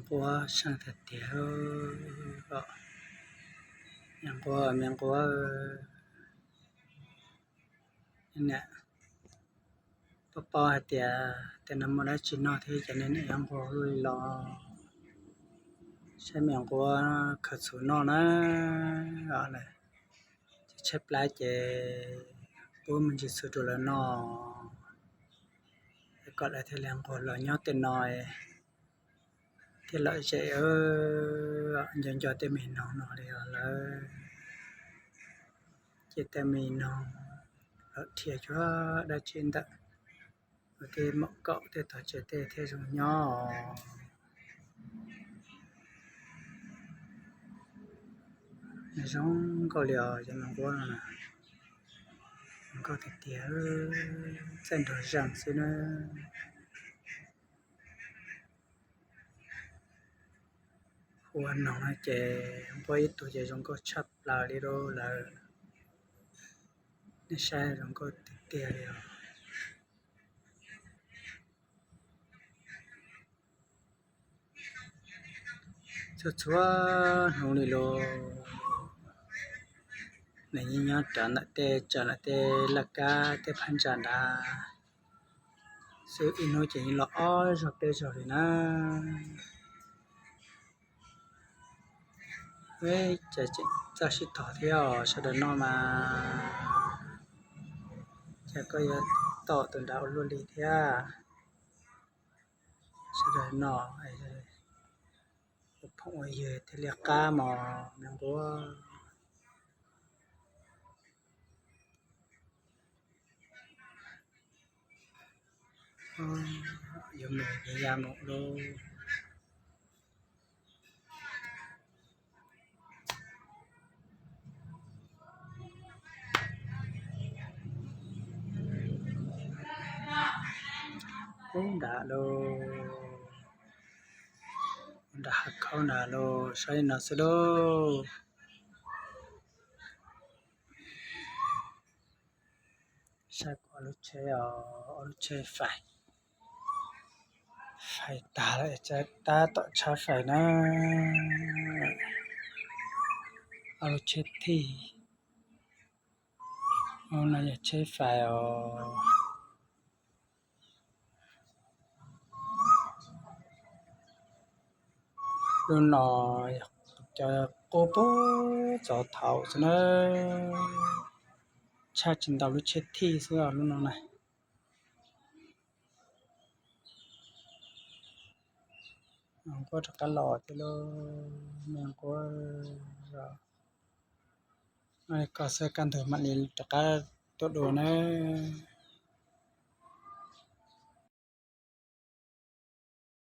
Nquab seej tiag tiag, me nquab, me nquab, niam, paub paub hais tias tej no muaj dab tsi noj thiab ces nej niam yuav nquag luaj li los? Saib me nquab khaws txhuv noj na, ces tshaib plab ces pub me ntsis txhuv rau lawv noj, es kom lawv thiaj li nquag los nyob tej no thiaj lom zem. Nco nco tej me noog no li os lawm, ces tej me noog los dhia cuag dab tsi ntawm tej maum kaum tej tog tsev tej thiaj zoo nyob. Nws zoo nkauj li os cov me nquab no na, zoo nkauj tiag tiag, txaij nrog zeeg xwb na. Ua noog no ces nquab ib tug ces zoo nkauj tshaj plaws li lauj lawm, nej saib zoo nkauj tiag tiag li os. Txhua txhua hnub li lauj, nws yeej nyob rawv ntawm tej tsaws ntawm tej laj kab tej phab ntsa nrad xwb, ib hnub ces yeej los ob zaug peb zaug li na. Cas tseem txawj sib tog thiab os, sawv daws noj mas, cas koj yuav tom tus nrad ua luaj li thiab. Sawv daws noj, ua phoom ua ywg thiaj li qab mog me nquab. Yuav mus yuav ya mus lauj. Ub nram lauj, nram hav khaub nram lauj, saib li no xwb lauj. Saib kuv ob lub tsheb os, ob lub tsheb fais, fais tag lawm, tab tom tshab fais na. Ob lub tsheb thij, no yog tsheb fais os. Lub no yog cov qub puag txog thaum xwb na, tshaj tsis ntau lub tsheb thij xwb os lub no na. Nquab rov qab los thiab lauj, me nquab. Koj xwb kaj ntug mam li rov qab tuaj dua nawb.